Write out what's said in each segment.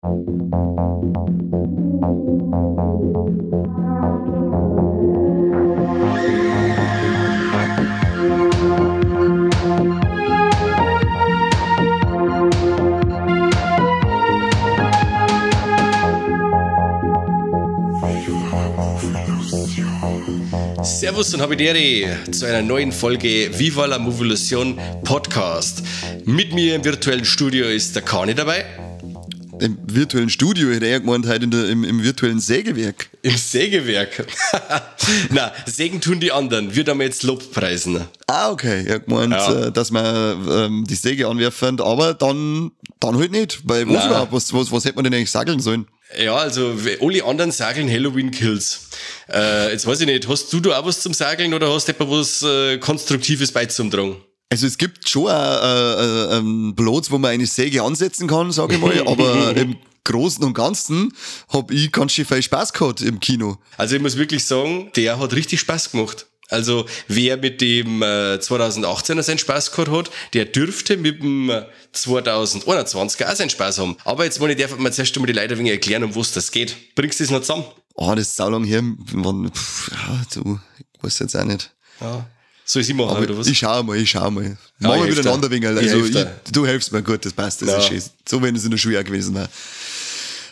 Servus und Habidere zu einer neuen Folge Viva la Movolution Podcast. Mit mir im virtuellen Studio ist der Kani dabei. Im virtuellen Studio hätte er gemeint, heute im virtuellen Sägewerk. Im Sägewerk? Na, Sägen tun die anderen. Wir haben jetzt Lobpreisen. Ah, okay. Er hat gemeint, ja, dass wir die Säge anwerfen, aber dann halt nicht. Weil was überhaupt? Was hätte man denn eigentlich sageln sollen? Ja, also alle anderen sageln Halloween Kills. Jetzt weiß ich nicht, hast du da auch was zum Sageln oder hast du etwa was Konstruktives beizutragen? Also es gibt schon einen Platz, wo man eine Säge ansetzen kann, sage ich mal, aber im Großen und Ganzen hab ich ganz schön viel Spaß gehabt im Kino. Also ich muss wirklich sagen, der hat richtig Spaß gemacht. Also wer mit dem 2018er seinen Spaß gehabt hat, der dürfte mit dem 2021er auch seinen Spaß haben. Aber jetzt darf man zuerst einmal die Leute ein wenig erklären, um was das geht. Bringst du das noch zusammen? Oh, das ist saulang her. Ja, du, ich weiß jetzt auch nicht. Ja. Soll ich sie machen, oder was? Ich schau mal. Ja, machen wir wieder ein wenig. Also du hilfst mir, gut, das passt, das ist schön. So, wenn es in der Schule auch gewesen wäre.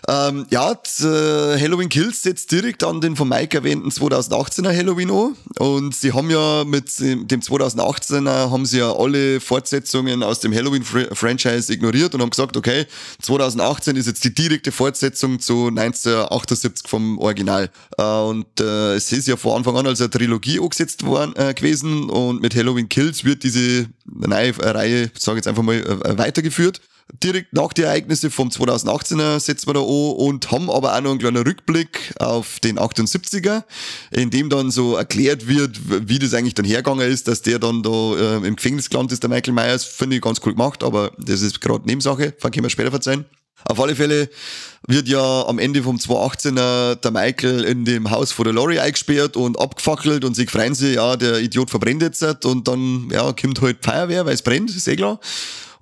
Halloween Kills setzt direkt an den von Mike erwähnten 2018er Halloween an. Und sie haben ja mit dem 2018er haben sie ja alle Fortsetzungen aus dem Halloween-Franchise ignoriert und haben gesagt, okay, 2018 ist jetzt die direkte Fortsetzung zu 1978 vom Original. Es ist ja von Anfang an als eine Trilogie angesetzt worden gewesen und mit Halloween Kills wird diese neue Reihe, sage ich jetzt einfach mal, weitergeführt. Direkt nach den Ereignissen vom 2018er setzen wir da an und haben aber auch noch einen kleinen Rückblick auf den 78er, in dem dann so erklärt wird, wie das eigentlich dann hergegangen ist, dass der dann da im Gefängnis gelandet ist, der Michael Myers. Finde ich ganz cool gemacht, aber das ist gerade Nebensache, können wir später verzeihen. Auf alle Fälle wird ja am Ende vom 2018er der Michael in dem Haus vor der Laurie eingesperrt und abgefackelt und sie freuen sich, ja, der Idiot verbrennt jetzt und dann, ja, kommt halt Feuerwehr, weil es brennt, ist eh klar.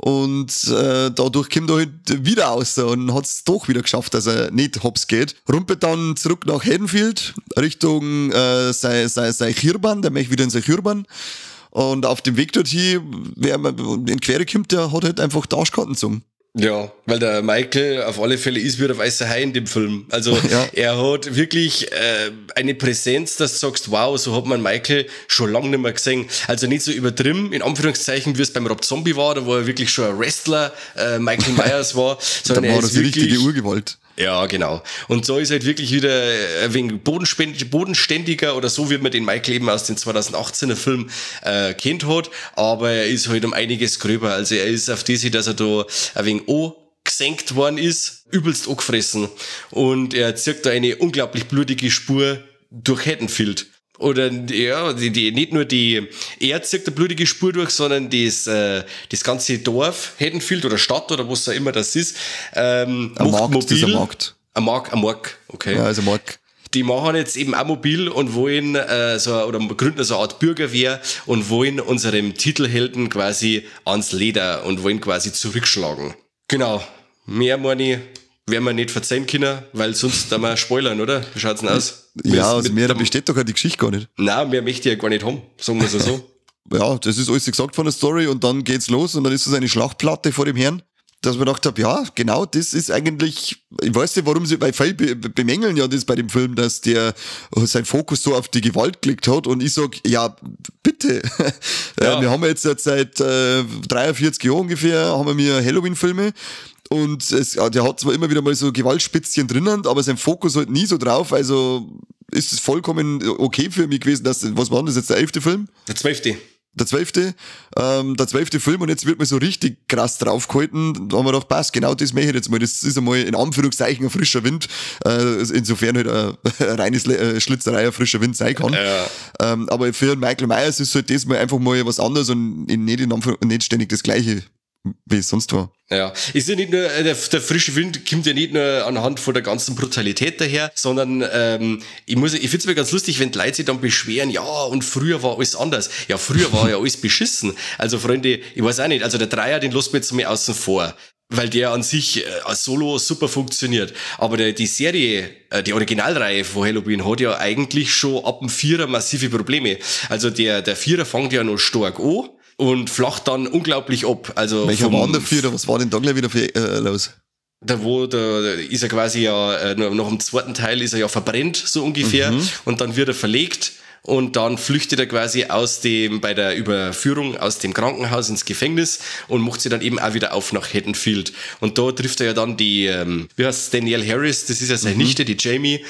Und dadurch kommt er halt wieder raus und hat es doch wieder geschafft, dass er nicht hops geht. Rumpelt dann zurück nach Haddonfield, Richtung sein Chirban, der möchte wieder in sein Chirban. Und auf dem Weg dorthin, wer in Quere kommt, der hat halt einfach die Arschkarten gezogen. Ja, weil der Michael auf alle Fälle ist wieder weißer Hai in dem Film. Also ja, er hat wirklich eine Präsenz, dass du sagst, wow, so hat man Michael schon lange nicht mehr gesehen. Also nicht so übertrieben, in Anführungszeichen, wie es beim Rob Zombie war, da wo er wirklich schon ein Wrestler Michael Myers war. Sondern da war das die richtige Urgewalt. Ja, genau. Und so ist halt wirklich wieder ein wenig bodenständiger oder so, wie man den Michael eben aus dem 2018er Film kennt hat. Aber er ist halt um einiges gröber. Also er ist auf diese, dass er da ein wenig gesenkt worden ist, übelst angefressen. Und er zieht da eine unglaublich blutige Spur durch Haddonfield. Oder ja, nicht nur die, er zieht eine blutige Spur durch, sondern das ganze Dorf, Haddonfield oder Stadt oder was auch immer das ist, ein Markt, mobil. Ist ein Markt. Ein Markt, okay. Ja, also Markt. Die machen jetzt eben auch mobil und wollen oder gründen so eine Art Bürgerwehr und wollen unserem Titelhelden quasi ans Leder und wollen quasi zurückschlagen. Genau. Mehr meine ich, werden wir nicht verzeihen können, weil sonst da wir spoilern, oder? Wie schaut's denn aus? Ja, also mehr besteht doch die Geschichte gar nicht. Nein, mehr möchte ich ja gar nicht haben, sagen wir es so. Ja, das ist alles gesagt von der Story und dann geht's los und dann ist das eine Schlachtplatte vor dem Herrn, dass man gedacht habe, ja, genau, das ist eigentlich, ich weiß nicht, warum sie, weil viele bemängeln ja das bei dem Film, dass der seinen Fokus so auf die Gewalt gelegt hat und ich sag, ja, bitte. Ja. Wir haben jetzt seit 43 Jahren ungefähr, haben wir Halloween-Filme. Und der hat zwar immer wieder mal so Gewaltspitzchen drinnen, aber sein Fokus halt nie so drauf, also ist es vollkommen okay für mich gewesen, dass, was war denn das jetzt, der 11. Film? Der 12. Der 12. Der 12. Film und jetzt wird man so richtig krass draufgehalten. Da haben wir gedacht, passt, genau das möchte ich jetzt mal. Das ist einmal in Anführungszeichen ein frischer Wind. Insofern halt ein reines Schlitzerei, ein frischer Wind sein kann. Ja. Aber für Michael Myers ist halt das mal einfach mal was anderes und nicht ständig das Gleiche, wie es sonst war. Ja, ist ja nicht nur, der frische Wind kommt ja nicht nur anhand von der ganzen Brutalität daher, sondern ich finde es immer ganz lustig, wenn die Leute sich dann beschweren, ja, und früher war alles anders. Ja, früher war ja alles beschissen. Also Freunde, ich weiß auch nicht, also der Dreier, den lassen wir jetzt mal außen vor. Weil der an sich als Solo super funktioniert. Aber die Serie, die Originalreihe von Halloween hat ja eigentlich schon ab dem Vierer massive Probleme. Also der Vierer fängt ja noch stark an und flacht dann unglaublich ab. Also welcher war der Vierer? Was war denn da gleich wieder für, los? Da ist er quasi ja, noch im zweiten Teil ist er ja verbrennt, so ungefähr. Und dann wird er verlegt. Und dann flüchtet er quasi bei der Überführung aus dem Krankenhaus ins Gefängnis und macht sie dann eben auch wieder auf nach Haddonfield. Und da trifft er ja dann die, wie heißt Danielle Harris, das ist ja seine Nichte, die Jamie,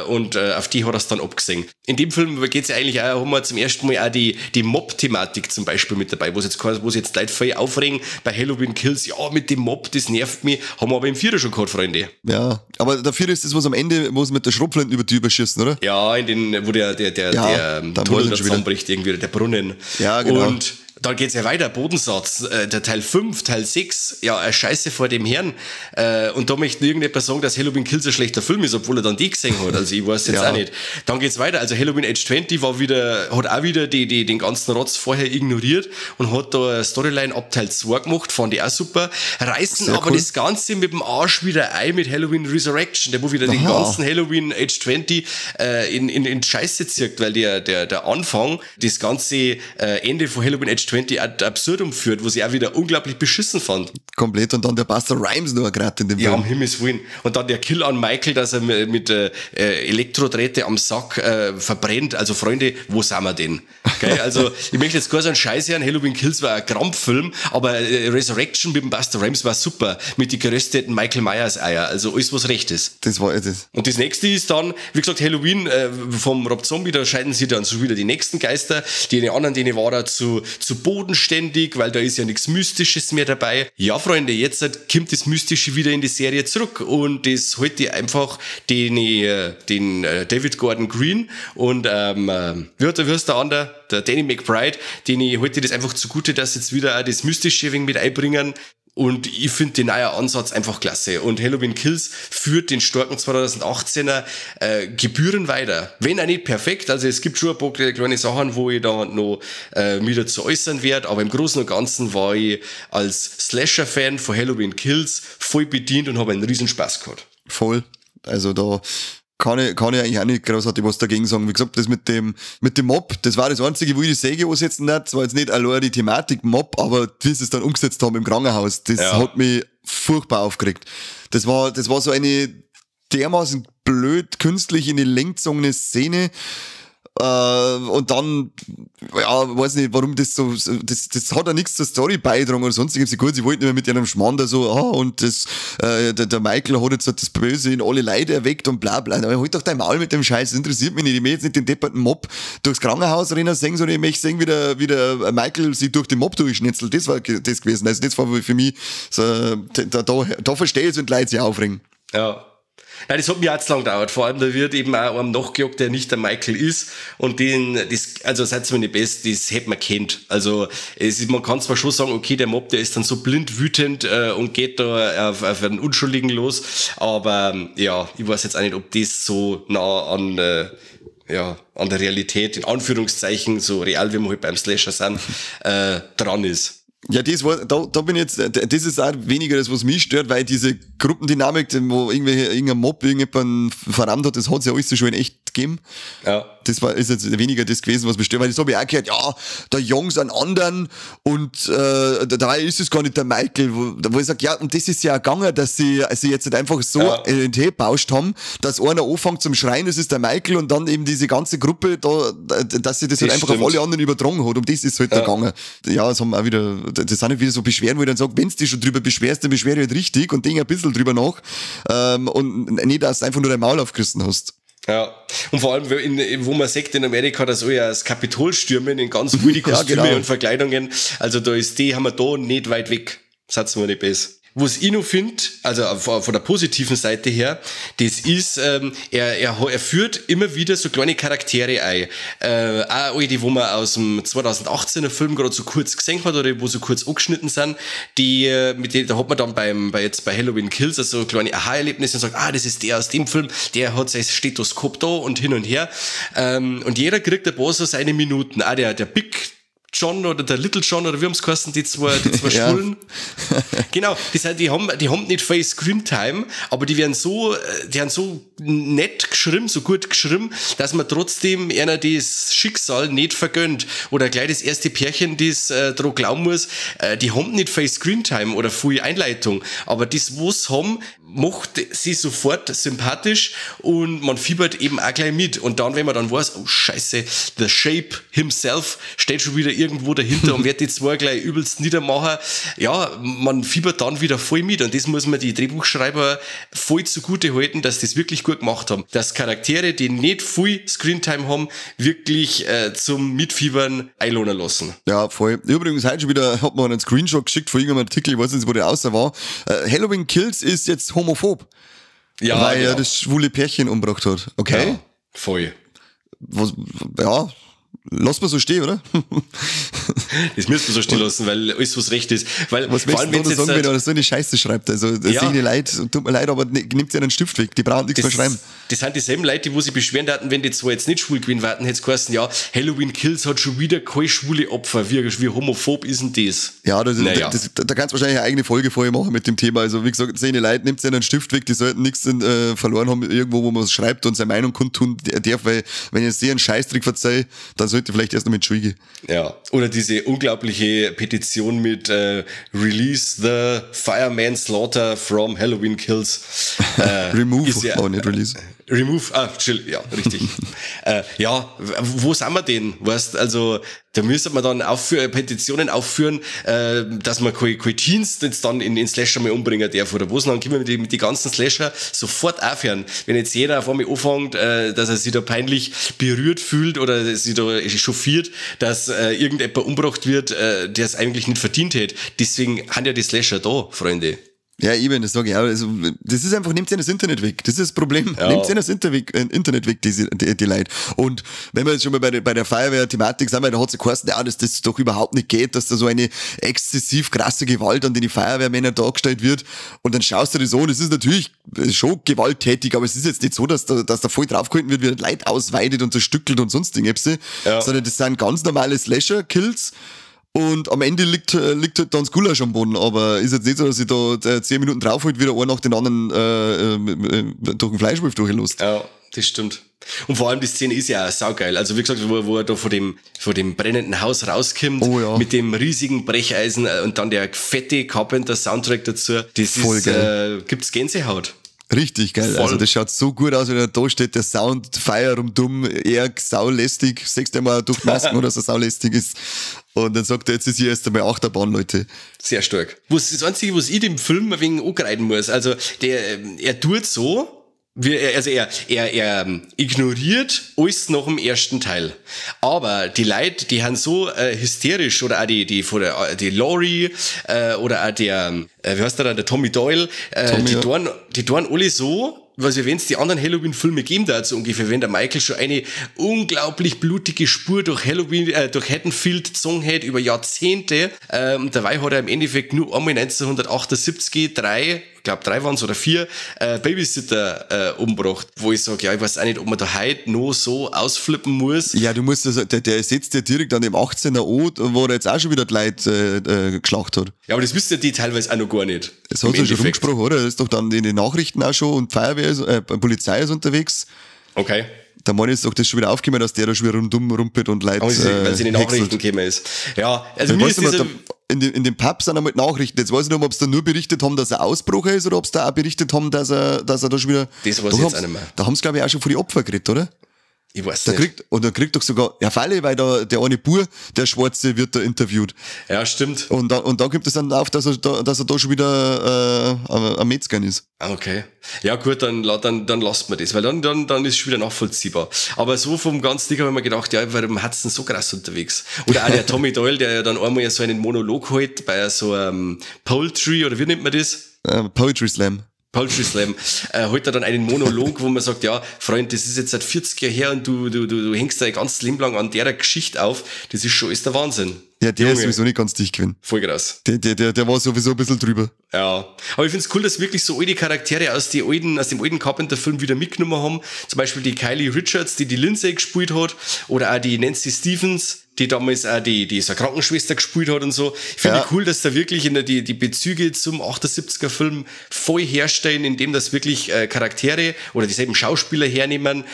und auf die hat er es dann abgesehen. In dem Film geht's ja eigentlich auch, haben wir zum ersten Mal auch die Mob-Thematik zum Beispiel mit dabei, wo es jetzt Leute voll aufregen bei Halloween Kills, ja, mit dem Mob, das nervt mich, haben wir aber im Vierer schon gehabt, Freunde. Ja, aber der Vierer ist das, was am Ende, wo sie mit der Schrotflinte über die überschießen, oder? Ja, in den, wo der Ja, der dann Tunnel weiß ich da schon wieder. zusammenbricht, irgendwie, der Brunnen. Ja, genau. Und dann geht's ja weiter, Bodensatz, der Teil 5, Teil 6, ja, eine Scheiße vor dem Herrn. Und da möchte irgendjemand sagen, dass Halloween Kills ein schlechter Film ist, obwohl er dann die gesehen hat. Also ich weiß jetzt auch nicht. Dann geht's weiter. Also Halloween Age 20 hat auch wieder den ganzen Rotz vorher ignoriert und hat da eine Storyline ab Teil 2 gemacht, fand ich auch super. Reißen Sehr aber cool. das Ganze mit dem Arsch wieder ein mit Halloween Resurrection, der wo wieder den ganzen Halloween Age 20 in Scheiße zirkt, weil der Anfang das ganze Ende von Halloween Age 20 ad absurdum führt, wo sie auch wieder unglaublich beschissen fand. Komplett. Und dann der Busta Rhymes noch gerade in dem Ja, Film. um Himmels Willen. Und dann der Kill an Michael, dass er mit Elektrodrähte am Sack verbrennt. Also Freunde, wo sind wir denn? Gell? Also ich möchte jetzt gar so einen Scheiß hören. Halloween Kills war ein Krampffilm, aber Resurrection mit dem Busta Rhymes war super. Mit die gerösteten Michael Myers Eier. Also alles, was recht ist. Das war das. Und das nächste ist dann, wie gesagt, Halloween vom Rob Zombie, da scheiden sich dann so wieder die nächsten Geister. Die anderen, denen war er zu bodenständig, weil da ist ja nichts Mystisches mehr dabei. Ja, Freunde, jetzt kommt das Mystische wieder in die Serie zurück und das holt die einfach den David Gordon Green und wie heißt der andere? Der Danny McBride, den ich halte das einfach zugute, dass jetzt wieder auch das Mystische ein wenig mit einbringen. Und ich finde den neuen Ansatz einfach klasse. Und Halloween Kills führt den starken 2018er gebührend weiter. Wenn auch nicht perfekt, also es gibt schon ein paar kleine Sachen, wo ich da noch wieder zu äußern werde, aber im Großen und Ganzen war ich als Slasher-Fan von Halloween Kills voll bedient und habe einen riesen Spaß gehabt. Voll. Also da kann ich eigentlich auch nicht großartig was dagegen sagen. Wie gesagt, das mit dem Mob, das war das Einzige, wo ich die Säge ansetzen nicht. Das war jetzt nicht allein die Thematik Mob, aber wie sie es dann umgesetzt haben im Krankenhaus, das hat mich furchtbar aufgeregt. Das war so eine dermaßen blöd künstlich in die Länge gezogene Szene. Und dann, ja, weiß nicht, warum das so, das hat ja nichts zur Story beitragen oder sonstiges. Gut, sie wollten immer mit ihrem Schmarrn da so, ah, und der Michael hat jetzt halt das Böse in alle Leute erweckt und bla bla. Aber halt doch dein Maul mit dem Scheiß, das interessiert mich nicht. Ich möchte jetzt nicht den depperten Mob durchs Krankenhaus rennen sehen, sondern ich möchte sehen, wie der Michael sich durch den Mob durchschnetzelt. Das war das gewesen. Also das war für mich so, da verstehe ich es, wenn die Leute sich aufregen. Ja. Nein, das hat mir auch zu lang gedauert. Vor allem, da wird eben auch einem nachgejagt, der nicht der Michael ist. Und den, das, also seid's mir nicht bös, das hätte man kennt. Also, man kann zwar schon sagen, okay, der Mob, der ist dann so blind wütend und geht da auf einen Unschuldigen los. Aber ja, ich weiß jetzt auch nicht, ob das so nah ja, an der Realität, in Anführungszeichen, so real wie wir halt beim Slasher sind, dran ist. Ja, das war, da bin ich jetzt, das ist auch weniger das, was mich stört, weil diese Gruppendynamik, wo irgendein Mob irgendjemanden verrammt hat, das hat es ja alles so schon in echt gegeben. Das ist jetzt weniger das gewesen, was mich stört, weil das habe ich auch gehört, ja, da jagen's einen anderen und da ist es gar nicht der Michael, wo ich sage, ja, und das ist ja auch gegangen, dass sie jetzt nicht einfach so in den Tee bauscht haben, dass einer anfängt zum Schreien, das ist der Michael und dann eben diese ganze Gruppe da, dass sie das halt einfach auf alle anderen übertragen hat. Um das ist halt da gegangen. Ja, das haben wir auch wieder, das sind halt wieder so Beschwerden, wo ich dann sage, wenn du dich schon drüber beschwerst, dann beschwer dich halt richtig und denk ein bisschen drüber nach und nicht, dass du einfach nur dein Maul aufgerissen hast. Ja, und vor allem, wo man sieht in Amerika, dass alle das Kapitol stürmen in ganz wilde Kostüme und Verkleidungen. Also da ist die, haben wir da nicht weit weg. Seid's mir nicht bös. Was ich noch finde, also von der positiven Seite her, das ist, er führt immer wieder so kleine Charaktere ein. Auch alle, die, wo man aus dem 2018er Film gerade so kurz gesehen hat oder wo so kurz angeschnitten sind, die, mit denen, da hat man dann jetzt bei Halloween Kills also kleine Aha-Erlebnisse und sagt, ah, das ist der aus dem Film, der hat sein Stethoskop da und hin und her. Und jeder kriegt ein paar so seine Minuten. Auch der Big John oder der Little John oder wie haben's geheißen, die zwei Schwulen. Genau, das heißt, die haben nicht viel Screamtime, aber die werden so, die haben so nett geschrieben, so gut geschrieben, dass man trotzdem einer das Schicksal nicht vergönnt. Oder gleich das erste Pärchen, das dran glauben muss, die haben nicht viel Screamtime oder viel Einleitung, aber das, was haben, macht sie sofort sympathisch und man fiebert eben auch gleich mit. Und dann, wenn man dann weiß, oh Scheiße, The Shape himself steht schon wieder irgendwo dahinter und wird die zwei gleich übelst niedermachen. Ja, man fiebert dann wieder voll mit und das muss man die Drehbuchschreiber voll zugute halten, dass das wirklich gut gemacht haben. Dass Charaktere, die nicht viel Screentime haben, wirklich zum Mitfiebern einlohnen lassen. Ja, voll. Übrigens, heute schon wieder hat man einen Screenshot geschickt von irgendeinem Artikel, ich weiß nicht, wo der außer war. Halloween Kills ist jetzt homophob. Ja, weil genau. er das schwule Pärchen umgebracht hat. Okay. Ja, voll. Was, ja, lass mal so stehen, oder? Das müssen wir so stehen lassen, weil alles, was recht ist. Weil, was vor allem, möchtest du da sagen, wenn er so eine Scheiße schreibt? Also, das ja. sind die Leute, tut mir leid, aber nimmt sie einen Stift weg, die brauchen nichts mehr schreiben. Das sind dieselben Leute, die wo sich beschweren hatten, wenn die zwei jetzt nicht schwul gewesen wären, hätte es geheißen, ja, Halloween Kills hat schon wieder keine schwule Opfer. Wie homophob ist denn das? Ja, naja. Da kannst du wahrscheinlich eine eigene Folge vorher machen mit dem Thema. Also, wie gesagt, sehen die Leute, nimmt sie einen Stift weg, die sollten nichts verloren haben, irgendwo, wo man es schreibt und seine Meinung kundtun darf, weil, wenn ich sehe einen Scheißtrick verzeihe, dann sollte ich vielleicht erst noch mit Schule gehen. Ja, oder diese unglaubliche Petition mit Release the Fireman Slaughter from Halloween Kills. Remove, ist ja, oh, nicht Release. Remove, chill, ja, richtig. Ja, wo sind wir denn? Weißt, also, da müsste man dann Petitionen aufführen, dass man keine Teens jetzt dann in Slasher mal umbringen darf oder was. Dann können wir mit die ganzen Slasher sofort aufhören. Wenn jetzt jeder auf einmal anfängt, dass er sich da peinlich berührt fühlt oder sich da chauffiert, dass irgendjemand umgebracht wird, der es eigentlich nicht verdient hätte. Deswegen haben ja die Slasher da, Freunde. Ja, eben, das sage ich auch. Also, das ist einfach, nehmt ihr das Internet weg. Das ist das Problem. Ja. Nehmt ihr das Internet weg, die Leute. Und wenn wir jetzt schon mal bei der Feuerwehr-Thematik sind, weil da hat es ja geheißen, ja, dass das doch überhaupt nicht geht, dass da so eine exzessiv krasse Gewalt an den Feuerwehrmännern dargestellt wird. Und dann schaust du das an, das ist natürlich schon gewalttätig, aber es ist jetzt nicht so, dass da voll draufgehalten wird, wie Leute ausweidet und zerstückelt und sonst Dinge, ja. Sondern das sind ganz normale Slasher-Kills. Und am Ende liegt halt dann das Gulasch am Boden, aber ist jetzt nicht so, dass ich da 10 Minuten drauf halt wieder einen nach den anderen durch den Fleischwolf durchlässt. Ja, das stimmt. Und vor allem die Szene ist ja auch saugeil. Also wie gesagt, wo er da vor dem brennenden Haus rauskommt, oh, ja. mit dem riesigen Brecheisen und dann der fette Carpenter-Soundtrack dazu. Das voll ist, geil. Gibt's Gänsehaut. Richtig geil. Voll. Also das schaut so gut aus, wenn er da steht, der Sound, Feier rumdumm, er saulästig, sechst einmal durch die Masken oder so saulästig ist. Und dann sagt er, jetzt ist hier erst einmal Achterbahn, Leute. Sehr stark. Was, das Einzige, was ich dem Film ein wenig angreifen muss, also er tut so, er ignoriert alles nach dem ersten Teil. Aber die Leute, die haben so hysterisch, oder auch die Laurie oder auch der, wie heißt der da, der Tommy Doyle, die tun alle so, also wenn es die anderen Halloween-Filme geben dazu ungefähr, wenn der Michael schon eine unglaublich blutige Spur durch Halloween, durch Haddonfield gezogen hat über Jahrzehnte, dabei hat er im Endeffekt nur einmal 1978 drei waren es oder 4, Babysitter umgebracht, wo ich sage, ja, ich weiß auch nicht, ob man da heute noch so ausflippen muss. Ja, du musst also, der sitzt ja direkt an dem 18er O, wo er jetzt auch schon wieder die Leute geschlacht hat. Ja, aber das wissen ja die teilweise auch noch gar nicht. Das hat sich schon rumgesprochen, oder? Das ist doch dann in den Nachrichten auch schon und Feuerwehr ist, Polizei ist unterwegs. Okay. Der Mann ist doch das schon wieder aufgekommen, dass der da schon wieder rundum rumpelt und Leute. Weil sie in den Nachrichten gekommen ist. Ja, also mir ist dieser, in dem Pub sind einmal die Nachrichten. Jetzt weiß ich nicht, ob sie da nur berichtet haben, dass er Ausbruch ist oder ob sie da auch berichtet haben, dass er da schon wieder. Das weiß ich jetzt auch nicht mehr. Da haben sie, glaube ich, auch schon von den Opfern geredet, oder? Ich weiß da nicht. Und dann kriegt doch sogar, ja, Falle, weil da der eine Bur, der Schwarze, wird da interviewt. Ja, stimmt. Und dann kommt es dann auf, dass er da schon wieder am Metzgern ist. Okay. Ja gut, dann lasst man das, weil dann ist es schon wieder nachvollziehbar. Aber so vom ganzen Ding habe ich mir gedacht, ja, warum hat's denn so krass unterwegs? Oder auch der Tommy Doyle, der ja dann einmal so einen Monolog hält bei so einem Poetry, oder wie nennt man das? Poetry Slam. Poetry Slam, holt er dann einen Monolog, wo man sagt, ja, Freund, das ist jetzt seit 40 Jahren her und du hängst da dein ganzes Leben lang an der Geschichte auf. Das ist schon, ist der Wahnsinn. Ja, der Junge. Ist sowieso nicht ganz dicht gewesen. Voll krass. Der war sowieso ein bisschen drüber. Ja. Aber ich find's cool, dass wirklich so alte Charaktere aus dem alten Carpenter-Film wieder mitgenommen haben. Zum Beispiel die Kylie Richards, die die Lindsay gespielt hat, oder auch die Nancy Stevens, die damals auch die so eine Krankenschwester gespielt hat und so. Ich finde cool, dass da wirklich in der, die Bezüge zum 78er Film voll herstellen, indem das wirklich Charaktere oder dieselben Schauspieler hernehmen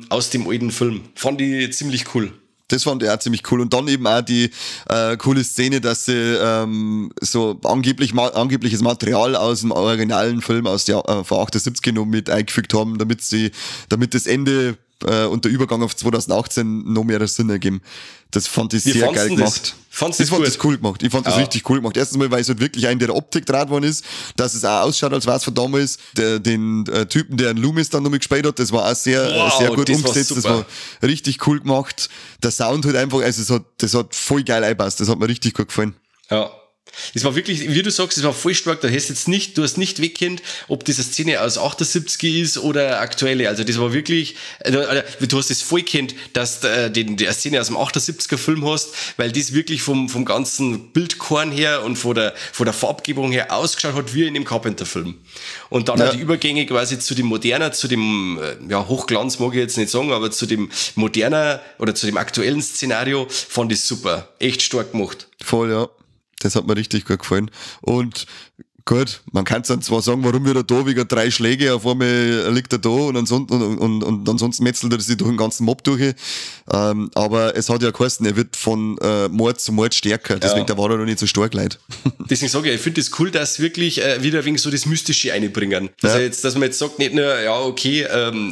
aus dem alten Film. Fand ich ziemlich cool. Das fand ich auch ziemlich cool. Und dann eben auch die coole Szene, dass sie so angebliches Material aus dem originalen Film aus der von 78 noch mit eingefügt haben, damit das Ende und der Übergang auf 2018 noch mehr Sinn ergeben. Das fand ich sehr geil gemacht. Fandst du das das cool gemacht? Ich fand das richtig cool gemacht. Erstens mal, weil es halt wirklich in der Optik draht worden ist, dass es auch ausschaut, als wäre es von damals. Den Typen, der einen Loomis dann noch mit gespielt hat, das war auch sehr, sehr gut umgesetzt. Das war richtig cool gemacht. Der Sound halt einfach, also das hat voll geil eingepasst. Das hat mir richtig gut gefallen. Ja. Es war wirklich, wie du sagst, es war voll stark. Da hast jetzt nicht, du hast nicht wegkennt, ob diese Szene aus 78 ist oder aktuelle. Also das war wirklich, du hast es voll kennt, dass du die Szene aus dem 78er Film hast, weil das wirklich vom ganzen Bildkorn her und von der Farbgebung her ausgeschaut hat, wie in dem Carpenter-Film. Und dann auch die Übergänge quasi zu dem moderner, zu dem, ja, Hochglanz mag ich jetzt nicht sagen, aber zu dem moderner oder zu dem aktuellen Szenario fand ich super. Echt stark gemacht. Voll, ja. Das hat mir richtig gut gefallen. Und gut, man kann dann zwar sagen, warum wird er da wegen 3 Schläge, auf einmal liegt er da und ansonsten, und ansonsten metzelt er sich durch den ganzen Mob durch. Aber es hat ja geheißen, er wird von Mord zu Mord stärker. Deswegen, da war er noch nicht so stark, Leute. Deswegen sage ich, ich finde es cool, dass wirklich wieder ein wenig so das Mystische einbringen. Also jetzt, dass man jetzt sagt, nicht nur, ja, okay,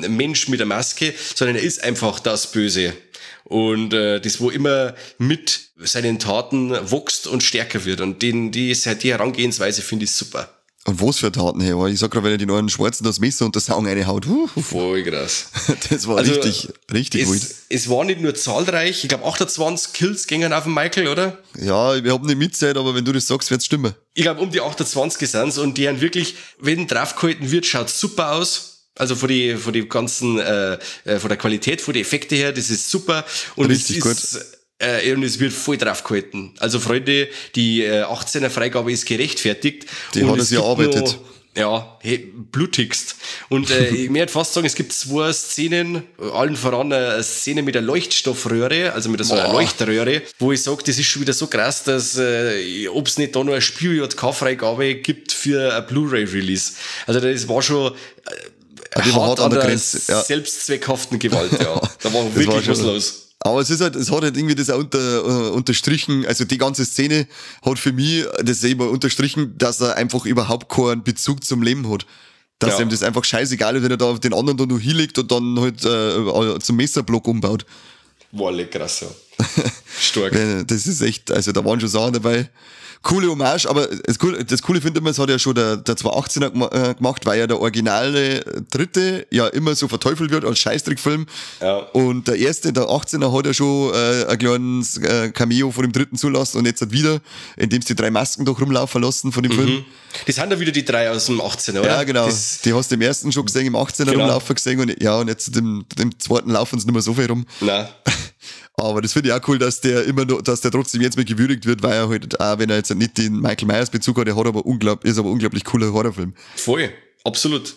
Mensch mit der Maske, sondern er ist einfach das Böse. Und das, wo immer mit seinen Taten wächst und stärker wird. Und die Herangehensweise finde ich super. Und was für Taten, hey. Ich sag grad, wenn er die neuen Schwarzen das Messer und das Augen reinhaut. Voll krass. Das war also, richtig, richtig wild. Es war nicht nur zahlreich, ich glaube 28 Kills gingen auf den Michael, oder? Ja, ich hab nicht mitzählt, aber wenn du das sagst, wird's stimmen. Ich glaube, um die 28 sind's und die haben wirklich, wenn draufgehalten wird, schaut super aus. Also von die ganzen, von der Qualität, von den Effekte her, das ist super. Und richtig es ist, gut. Und es wird voll drauf gehalten. Also Freunde, die 18er Freigabe ist gerechtfertigt. Die und hat es erarbeitet. Ja, hey, blutigst. Und ich möchte fast sagen, es gibt 2 Szenen, allen voran eine Szene mit der Leuchtstoffröhre, also mit so einer Leuchtröhre, wo ich sage, das ist schon wieder so krass, dass ob es nicht da noch eine Spiel-JK-Freigabe gibt für ein Blu-ray-Release. Also das war schon die war hart an der Grenze, ja. Selbstzweckhaften Gewalt, ja. Da war wirklich was los. Aber es ist halt, es hat halt irgendwie das auch unterstrichen, also die ganze Szene hat für mich das eben unterstrichen, dass er einfach überhaupt keinen Bezug zum Leben hat. Dass ihm das einfach scheißegal ist, wenn er da den anderen da noch hinlegt und dann halt zum Messerblock umbaut. Boah, krass, ja. Stark. Das ist echt, also da waren schon Sachen dabei. Coole Hommage, aber das Coole finde ich immer, das hat ja schon der 2018er gemacht, weil ja der originale dritte ja immer so verteufelt wird als Scheißdreckfilm. Ja. Und der erste, der 18er, hat ja schon ein kleines Cameo von dem dritten zulassen und jetzt halt wieder, indem sie die 3 Masken doch rumlaufen lassen von dem Film. Das sind ja wieder die 3 aus dem 18er, oder? Ja, genau. Die hast du im ersten schon gesehen, im 18er rumlaufen gesehen und ja, und jetzt im zweiten laufen sie nicht mehr so viel rum. Nein. Aber das finde ich auch cool, dass der immer noch, dass der trotzdem jetzt mal gewürdigt wird, weil er halt, auch wenn er jetzt nicht den Michael Myers Bezug hat, er hat aber ist aber unglaublich cooler Horrorfilm. Voll, absolut.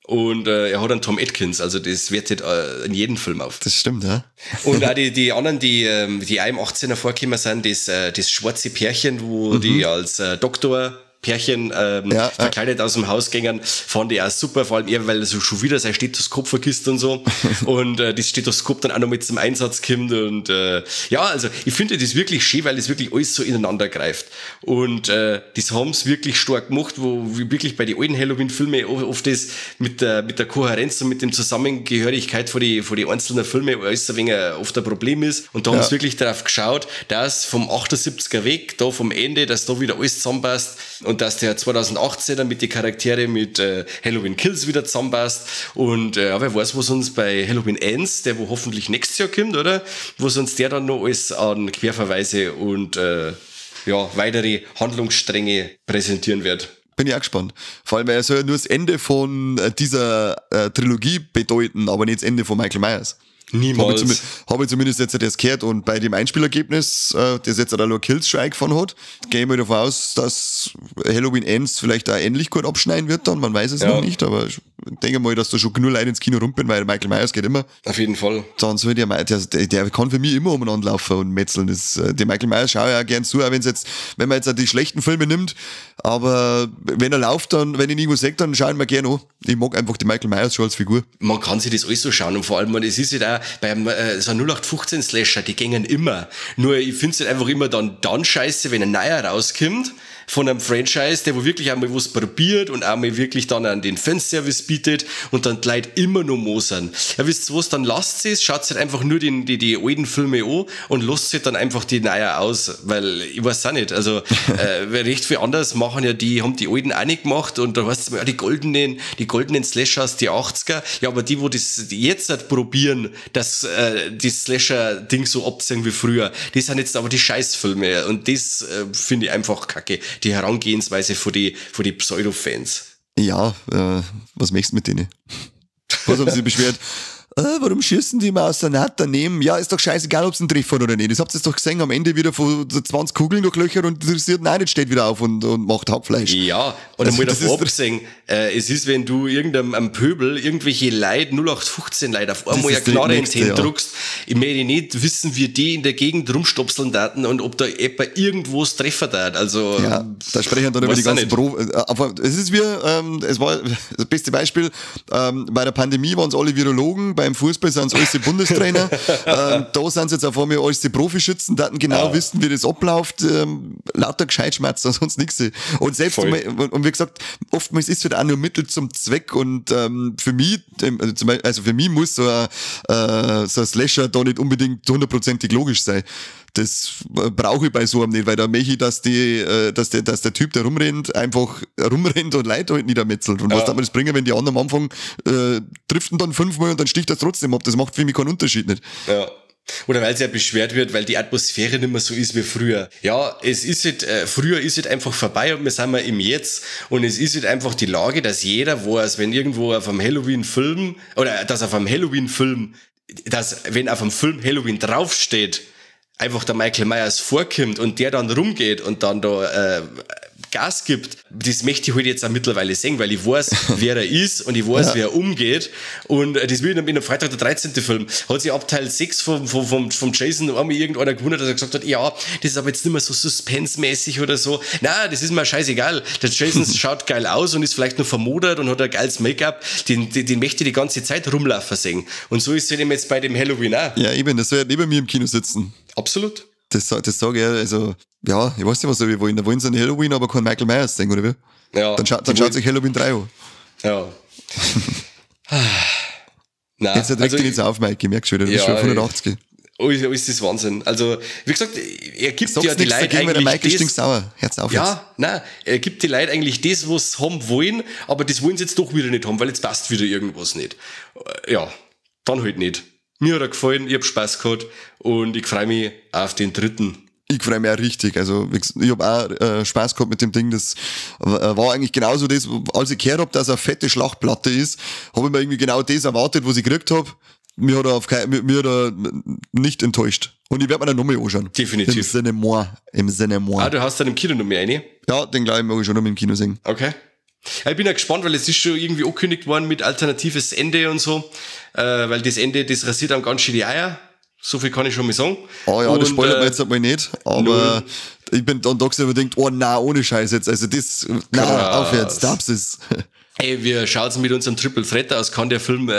Und er hat einen Tom Atkins, also das wertet in jedem Film auf. Das stimmt, ja. Und auch die anderen, die auch im 18er vorgekommen sind, das schwarze Pärchen, wo die als Doktor Pärchen verkleidet aus dem Haus gängen, fand ich auch super, vor allem er, weil er so schon wieder sein Stethoskop vergisst und so und das Stethoskop dann auch noch mit zum Einsatz kommt und ja, also ich finde das wirklich schön, weil das wirklich alles so ineinander greift und das haben sie wirklich stark gemacht, wo wirklich bei den alten Halloween-Filmen oft das mit der Kohärenz und mit dem Zusammengehörigkeit von die einzelnen Filme alles ein wenig oft ein Problem ist und da haben sie wirklich darauf geschaut, dass vom 78er weg, da vom Ende, dass da wieder alles zusammenpasst und dass der 2018er mit den Charaktere mit Halloween Kills wieder zusammenpasst und ja, wer weiß, was uns bei Halloween Ends, der wo hoffentlich nächstes Jahr kommt, oder? Was uns der dann noch alles an Querverweise und ja, weitere Handlungsstränge präsentieren wird. Bin ich auch gespannt. Vor allem, er soll ja nur das Ende von dieser Trilogie bedeuten, aber nicht das Ende von Michael Myers. Niemals. Hab ich zumindest jetzt erst gehört und bei dem Einspielergebnis, das jetzt auch noch Kills schon eingefahren hat, gehe ich mal davon aus, dass Halloween Ends vielleicht auch ähnlich gut abschneiden wird dann, man weiß es noch nicht, aber ich denke mal, dass da schon genug Leute ins Kino rum bin, weil Michael Myers geht immer. Auf jeden Fall. Dann soll der kann für mich immer umeinander laufen und metzeln. Den Michael Myers schaue ich auch gern zu, auch wenn man jetzt auch die schlechten Filme nimmt, aber wenn er läuft, dann, wenn ich ihn irgendwo sehe, dann schaue ich mir gerne an. Ich mag einfach den Michael Myers schon als Figur. Man kann sich das alles so schauen und vor allem, es ist halt auch beim so 0815 Slasher, die gängen immer. Nur ich find's halt einfach immer dann scheiße, wenn ein neuer rauskommt von einem Franchise, der wo wirklich einmal was probiert und einmal wirklich dann an den Fanservice bietet und dann die Leute immer noch mosern. Ja, wisst ihr was, dann lasst es, schaut halt einfach nur die alten Filme an und lasst halt dann einfach die neuen aus, weil ich weiß auch nicht, also recht viel anders machen ja die, haben die alten auch nicht gemacht und da heißt es immer, ja, die goldenen Slashers, die 80er, ja, aber die, wo das jetzt halt probieren, dass die Slasher-Ding so abziehen wie früher, die sind jetzt aber die Scheißfilme und das finde ich einfach kacke, die Herangehensweise von die Pseudo-Fans. Ja, was möchtest du mit denen? Was haben sie beschwert? Warum schießen die immer aus der Naht daneben? Ja, ist doch scheißegal, ob es einen Treffer oder nicht. Das habt ihr doch gesehen, am Ende wieder von 20 Kugeln durchlöchert und interessiert, nein, jetzt steht wieder auf und macht Hackfleisch. Ja, und einmal davon abgesehen, es ist, wenn du irgendeinem Pöbel irgendwelche Leute, 0815 Leute auf einmal eine Knarre ins Hand druckst, ich möchte nicht wissen, wie die in der Gegend rumstopseln daten und ob da jemand irgendwo das Treffer dat. Also, ja, da sprechen dann über die ganzen es ist wie, es war das beste Beispiel, bei der Pandemie waren es alle Virologen, beim Fußball sind es alles die Bundestrainer. Da sind es jetzt auf einmal alles die Profischützen, die genau wissen, wie das abläuft. Lauter Gescheitschmerzen, sonst nichts. Und selbst, und wie gesagt, oftmals ist es halt auch nur Mittel zum Zweck und für mich, also für mich muss so ein Slasher da nicht unbedingt hundertprozentig logisch sein. Das brauche ich bei so einem nicht, weil da möchte ich, dass der Typ, der rumrennt, einfach rumrennt und Leute halt niedermetzelt. Und was darf man das bringen, wenn die anderen am Anfang driften dann fünfmal und dann sticht das trotzdem ab. Das macht für mich keinen Unterschied nicht. Ja. Oder weil es ja beschwert wird, weil die Atmosphäre nicht mehr so ist wie früher. Ja, es ist halt, früher ist halt einfach vorbei und wir sind mal im Jetzt. Und es ist halt einfach die Lage, dass jeder weiß, wenn irgendwo auf einem Halloween-Film, oder dass auf einem Halloween-Film, dass wenn auf einem Film Halloween draufsteht, einfach der Michael Myers vorkommt und der dann rumgeht und dann da Gas gibt, das möchte ich halt jetzt auch mittlerweile sehen, weil ich weiß, wer er ist und ich weiß, wer er umgeht. Und das will ich in einem Freitag der 13. Film. Hat sich ab Teil 6 vom Jason einmal irgendeiner gewundert, dass er gesagt hat, ja, das ist aber jetzt nicht mehr so suspensemäßig oder so. Na, das ist mir scheißegal. Der Jason schaut geil aus und ist vielleicht nur vermodert und hat ein geiles Make-up. Den möchte ich die ganze Zeit rumlaufen sehen. Und so ist es eben jetzt bei dem Halloween auch. Ja, eben, das soll ja neben mir im Kino sitzen. Absolut. Das sage ich, also, ja, ich weiß nicht, was sie wollen. Da wollen sie einen Halloween, aber kein Michael Myers sehen, oder wie? Ja. Dann schaut sich Halloween 3 an. Ja. Nein, jetzt regt dich nicht auf, Mike, ich merke schon, du bist schon auf 180. Alles ist Wahnsinn. Also, wie gesagt, er gibt ja die Leute eigentlich der Mike ist stinksauer. Herz auf ja, jetzt. Nein, er gibt die Leute eigentlich das, was sie haben wollen, aber das wollen sie jetzt doch wieder nicht haben, weil jetzt passt wieder irgendwas nicht. Ja, dann halt nicht. Mir hat er gefallen, ich hab Spaß gehabt und ich freue mich auf den dritten. Ich freue mich auch richtig. Also ich hab auch Spaß gehabt mit dem Ding. Das war eigentlich genauso das, als ich gehört hab, dass er eine fette Schlachtplatte ist, habe ich mir irgendwie genau das erwartet, was ich gekriegt hab. Mir hat er nicht enttäuscht. Und ich werde mir dann nochmal anschauen. Definitiv. Im Sinne moi. Im Sinne moi. Ah, du hast dann im Kino noch mehr eine? Ja, den glaube ich mag ich schon noch im Kino sehen. Okay. Ja, ich bin ja gespannt, weil es ist schon irgendwie angekündigt worden mit alternatives Ende und so, weil das Ende, das rasiert einem ganz schön die Eier. So viel kann ich schon mal sagen. Oh ja, und, das spoilert man jetzt einmal nicht, aber null. Ich bin dann doch so überdenkt, oh nein, ohne Scheiß jetzt, also das, nein, auf jetzt, darf's es. Ey, wie schaut's mit unserem Triple Threat aus? Kann der Film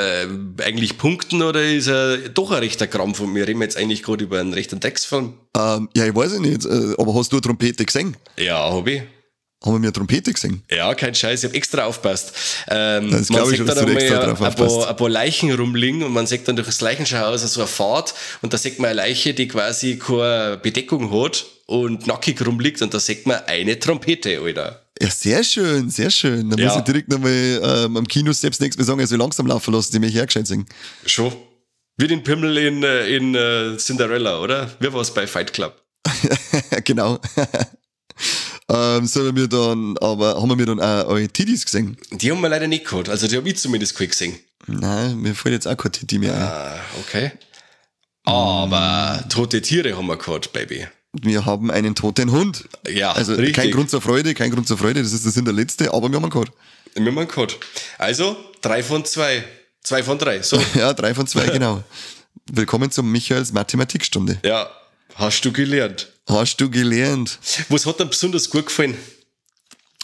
eigentlich punkten oder ist er doch ein rechter Krampf? Und wir reden jetzt eigentlich gerade über einen rechten Drecksfilm. Ja, ich weiß es nicht, aber hast du eine Trompete gesehen? Ja, hab ich. Haben wir mir eine Trompete gesehen? Ja, kein Scheiß, ich hab extra aufgepasst. Das man sieht dann einmal ein paar Leichen rumliegen und man sieht dann durch das Leichenschauhaus so eine Fahrt und da sieht man eine Leiche, die quasi keine Bedeckung hat und nackig rumliegt und da sieht man eine Trompete, Alter. Ja, sehr schön, sehr schön. Da muss ich direkt nochmal am Kino selbst nichts mehr sagen, also langsam laufen lassen, die mich hergescheit sind. Schon. Wie den Pimmel in Cinderella, oder? Wie war's bei Fight Club? Genau. Sollen wir dann, aber haben wir dann auch eure Tiddies gesehen? Die haben wir leider nicht gehabt, also die habe ich zumindest kein gesehen. Nein, mir fällt jetzt auch kein Titel mehr ein. Ah, okay. Aber tote Tiere haben wir gehabt, Baby. Wir haben einen toten Hund. Ja, also richtig. Kein Grund zur Freude, das ist das hinterletzte, aber wir haben einen gehabt. Wir haben einen gehabt. Also, 3 von 2. 2 von 3, so. Ja, 3 von 2, genau. Willkommen zum Michaels Mathematikstunde. Ja, hast du gelernt. Hast du gelernt. Was hat dir besonders gut gefallen?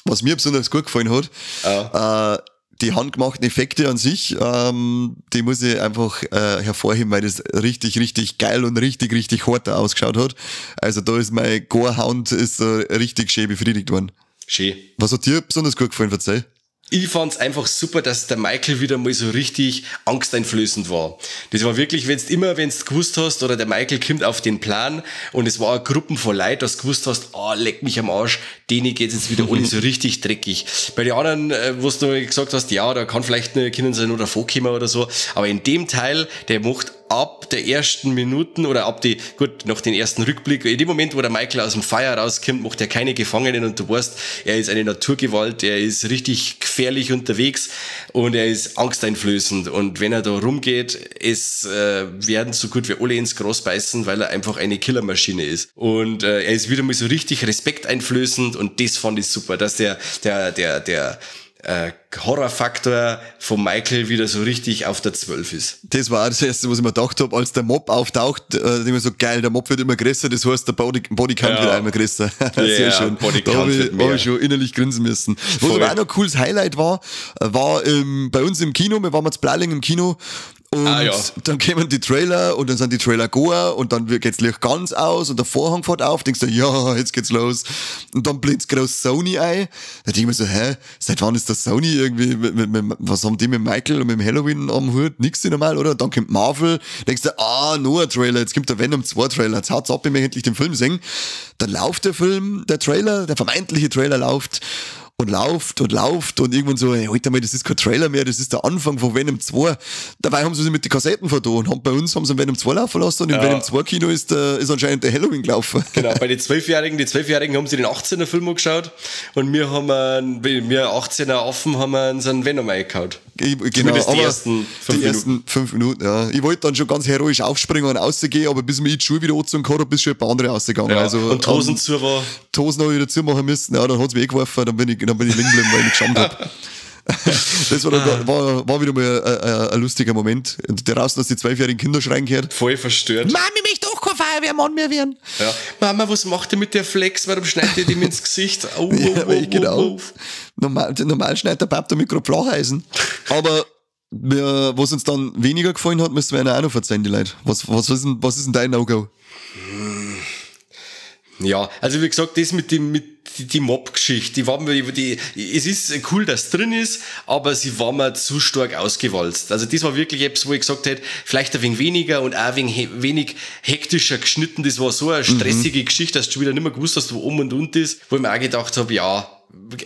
Was mir besonders gut gefallen hat, ja. Die handgemachten Effekte an sich, die muss ich einfach hervorheben, weil das richtig, richtig geil und richtig, richtig hart ausgeschaut hat. Also da ist mein Gorehound ist richtig schön befriedigt worden. Schön. Was hat dir besonders gut gefallen, verzeih? Ich fand's einfach super, dass der Michael wieder mal so richtig angsteinflößend war. Das war wirklich, wenn's gewusst hast, oder der Michael kommt auf den Plan und es war eine Gruppe von Leuten, dass du gewusst hast, leck mich am Arsch, denen geht's jetzt wieder ohne so richtig dreckig. Bei den anderen, wo du gesagt hast, ja, da kann vielleicht eine Kinder sein oder vorkommen oder so, aber in dem Teil, der macht ab der ersten Minuten oder ab die, gut, nach den ersten Rückblick, in dem Moment, wo der Michael aus dem Feuer rauskommt, macht er keine Gefangenen und du weißt, er ist eine Naturgewalt, er ist richtig gefährlich unterwegs und er ist angsteinflößend und wenn er da rumgeht, es werden so gut wie alle ins Gras beißen, weil er einfach eine Killermaschine ist und er ist wieder mal so richtig respekteinflößend und das fand ich super, dass der Horrorfaktor von Michael wieder so richtig auf der 12 ist. Das war auch das Erste, was ich mir gedacht habe, als der Mob auftaucht, ich mir so geil, der Mob wird immer größer, das heißt, der Bodycount wird auch immer größer. Sehr schön. Da habe ich schon innerlich grinsen müssen. Was aber auch noch ein cooles Highlight war, bei uns im Kino, wir waren zu Plattling im Kino, und dann kommen die Trailer und dann sind die Trailer goa und dann geht's Licht ganz aus und der Vorhang fährt auf, denkst du, ja, jetzt geht's los. Und dann blitzt groß Sony ein. Da denk ich mir so, hä, seit wann ist das Sony irgendwie, was haben die mit Michael und mit dem Halloween am Hut? Nix normal, oder? Dann kommt Marvel, denkst du, nur ein Trailer, jetzt kommt der Venom 2 Trailer, jetzt haut's ab, ich möchte endlich den Film sehen. Dann läuft der Film, der Trailer, der vermeintliche Trailer läuft. Und lauft und lauft und irgendwann so, hey, halt einmal, das ist kein Trailer mehr, das ist der Anfang von Venom 2. Dabei haben sie sich mit den Kassetten vertan und bei uns haben sie Venom 2 laufen lassen und im Venom 2 Kino ist anscheinend der Halloween gelaufen. Genau, bei den 12-Jährigen, haben sie den 18er Film angeschaut und wir haben wir 18er Affen haben wir uns einen Venom eingehauen. Genau, zumindest die ersten 5 Minuten. Ja. Ich wollte dann schon ganz heroisch aufspringen und rausgehen, aber bis mir die Schuhe wieder angezogen habe, bis schon ein paar andere rausgegangen. Ja, also, und Hosen zu war. Die Hosen habe ich wieder zumachen müssen, ja, dann hat es mich eh geworfen, dann bin ich liegen geblieben, weil ich geschaut habe. Das war wieder mal ein lustiger Moment. Und draußen hast du die 12-jährigen Kinder schreien gehört. Voll verstört. Mami, ich möchte auch kein Feuerwehrmann mehr werden. Ja. Mama, was macht ihr mit der Flex? Warum schneidet ihr dem ins Gesicht? Oh, ja, genau. Normal schneidet der Pap damit gerade Flacheisen. Aber was uns dann weniger gefallen hat, müssen wir ihnen auch noch verzeihen, die Leute. Was ist denn dein No-Go? Ja, also wie gesagt, das mit die Mob-Geschichte, es ist cool, dass drin ist, aber sie war mir zu stark ausgewalzt. Also das war wirklich etwas, wo ich gesagt hätte, vielleicht ein wenig weniger und auch ein wenig hektischer geschnitten. Das war so eine stressige Geschichte, dass du schon wieder nicht mehr gewusst hast, wo oben und unten ist, wo ich mir auch gedacht habe, ja,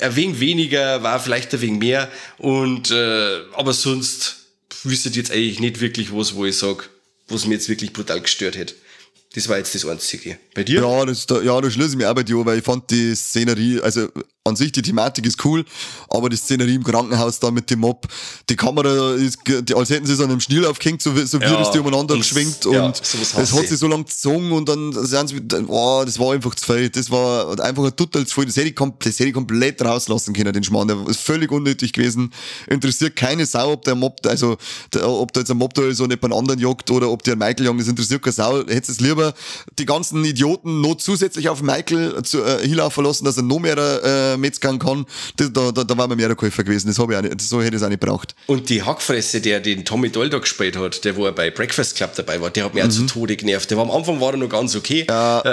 ein wenig weniger war vielleicht ein wenig mehr und aber sonst wüsste ich jetzt eigentlich nicht wirklich was, wo ich sage, was mir jetzt wirklich brutal gestört hätte. Das war jetzt das Einzige. Bei dir? Ja, da schließe ich mich auch bei dir an, weil ich fand die Szenerie, also an sich die Thematik ist cool, aber die Szenerie im Krankenhaus da mit dem Mob, die Kamera ist, als hätten sie es an einem Schnür aufgehängt, so wird es die umeinander geschwingt und es hat sie so lange gezogen und dann sind sie, oh, das war einfach zu viel, das war einfach ein total zu viel, das hätte ich komplett rauslassen können, den Schmarrn, der ist völlig unnötig gewesen, interessiert keine Sau, ob der Mob, also ob da jetzt ein Mob da ist und jemand anderen jagt oder ob der einen Michael jagt, das interessiert keine Sau, hättest es lieber die ganzen Idioten noch zusätzlich auf Michael hinlaufen lassen, dass er noch mehr metzgern kann, da war mir mehr der Käufer gewesen. Das habe ich auch nicht, so hätte ich es auch nicht gebraucht. Und die Hackfresse, der den Tommy Doyle da gespielt hat, der wo er bei Breakfast Club dabei war, der hat mich auch zu Tode genervt. Der war, am Anfang war er noch ganz okay, ja.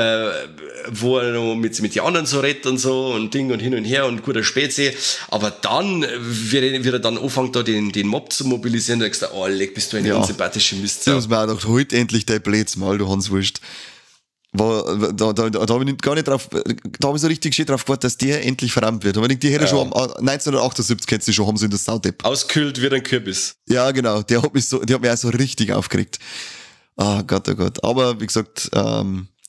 Wo er noch mit den anderen so redet und so und Ding und hin und her und guter Spezi. Aber dann, wie er dann anfängt, da den Mob zu mobilisieren, da sagst du, oh, leck, bist du eine unsympathische Mist. Da muss man auch gedacht, halt endlich dein Blöds mal, du Hanswurst. Da habe ich gar nicht drauf, da habe ich so richtig schön drauf gewartet, dass der endlich verrammt wird. Aber ich denke, die hätte schon 1978 hätte sie schon haben sie in der Saudepp. Auskühlt wie ein Kürbis. Ja, genau. Der hat mich auch so richtig aufgeregt. Oh Gott, oh Gott. Aber wie gesagt,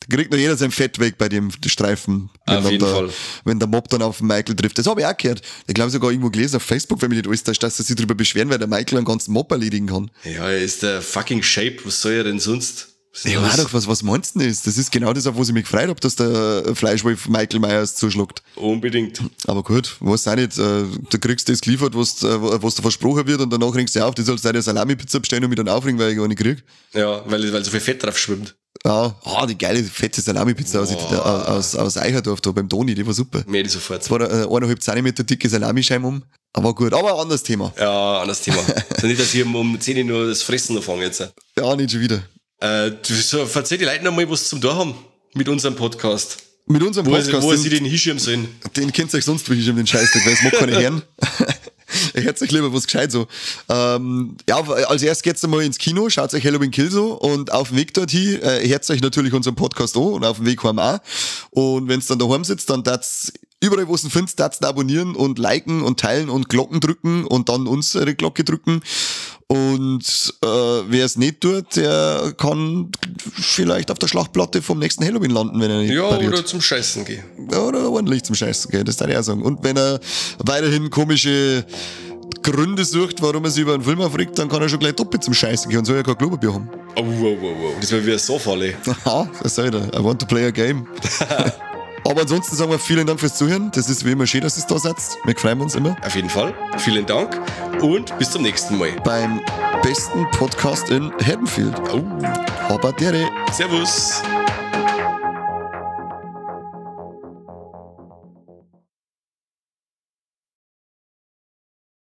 Kriegt noch jeder sein Fett weg bei dem Streifen. Wenn Auf jeden Fall. Wenn der Mob dann auf Michael trifft. Das habe ich auch gehört. Ich glaube sogar irgendwo gelesen auf Facebook, wenn mich nicht alles täuscht, dass sie sich darüber beschweren, weil der Michael einen ganzen Mob erledigen kann. Ja, er ist der fucking Shape. Was soll er denn sonst? Ja, doch, was meinst du denn das? Das ist genau das, auf was ich mich gefreut hab, dass der Fleischwolf Michael Myers zuschlägt. Unbedingt. Aber gut, weiß auch nicht, du kriegst das geliefert, was da versprochen wird und danach regst du auf, du sollst deine Salami-Pizza bestellen und mich dann aufregen, weil ich gar nicht krieg. Ja, weil so viel Fett drauf schwimmt. Ja, die geile, fette Salami-Pizza aus Eicherdorf da beim Toni, die war super. Mehr die sofort. Das war 1,5 Zentimeter dicke Salamischeiben um. Aber gut, aber anderes Thema. Ja, anderes Thema. Also nicht, dass ich um 10 Uhr nur das Fressen anfange jetzt. Ja, nicht schon wieder. Du, so, erzähl die Leute noch mal, was sie zum Tor haben mit unserem Podcast. Mit unserem Podcast. Wo sie den hinschirmen sollen. Den kennt ihr euch sonst wie hinschirmen, den Scheißdreck, weil es mag keine Herren. Ihr hört euch lieber was gescheit so. Ja, als erstes geht's einmal ins Kino, schaut euch Halloween Kills an und auf dem Weg dorthin hört euch natürlich unseren Podcast an und auf dem Weg heim auch. Und wenn's dann daheim sitzt, dann darf's überall, wo es ihn findet, darf's abonnieren und liken und teilen und Glocken drücken und dann unsere Glocke drücken. Und wer es nicht tut, der kann vielleicht auf der Schlachtplatte vom nächsten Halloween landen, wenn er nicht Ja, pariert. Oder zum Scheißen gehen. Ja, oder ordentlich zum Scheißen gehen, das darf ich auch sagen. Und wenn er weiterhin komische Gründe sucht, warum er sich über einen Film aufregt, dann kann er schon gleich doppelt zum Scheißen gehen und soll ja kein Klopapier haben. Oh, wow, wow, wow. Das war wieder so falle. Aha, das sag ich dir. I want to play a game. Aber ansonsten sagen wir vielen Dank fürs Zuhören. Das ist wie immer schön, dass ihr da seid. Wir freuen uns immer. Auf jeden Fall. Vielen Dank und bis zum nächsten Mal. Beim besten Podcast in Haddonfield. Oh. Habadere. Servus.